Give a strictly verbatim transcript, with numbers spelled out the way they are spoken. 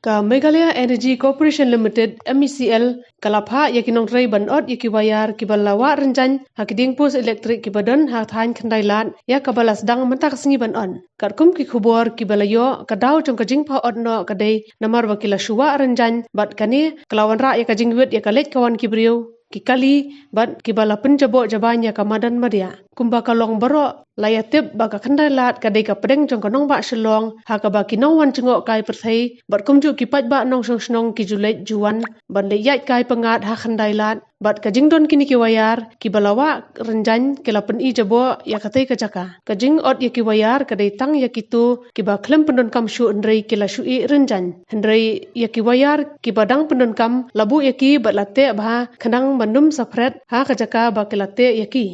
Ka Meghalaya Energy Corporation Limited, M E C L, ka la phah ïa ki nongtrei ban ot ïa ki wire kiba la wah rynjaiñ ha ki dieng post elektrik kiba don ha thaiñ Khyndailad, ïa kaba la sdang mynta ka sngi ban ot. Katkum ki khubor kiba la ïoh, ka daw jong ka jingphah ot noh ka dei namar ba ki la shu wah rynjaiñ, bad kane ka la wanrah ïa ka jingwit ïa ka leit ka wan ki briew, ki kali, bad kiba la pynjaboh jabieng ïa ka madan madiah. Kumba ka long baroh, la ïatip ba ka Khyndailad ka dei ka pdeng jong ka nongbah Shillong, ha kaba ki nongwan jngohkai pyrthei bad kumjuh ki paidbah nongshong shnong ki ju leit ju wan ban leit ïaid kai pyngngad ha Khyndailad. Bad ka jingdon kine ki wire kiba la wah rynjaiñ ki la pyni jaboh ïa katei ka jaka. Ka jingot ïa ki wire ka dei tang ïa kito kiba khlem pyndonkam shuh hynrei ki la shu ih rynjaiñ. Hynrei ïa ki wire kiba dang pyndonkam la buh ïa ki bad la teh bha khnang ban ym saphriang ha ka jaka ba ki la teh ïa ki.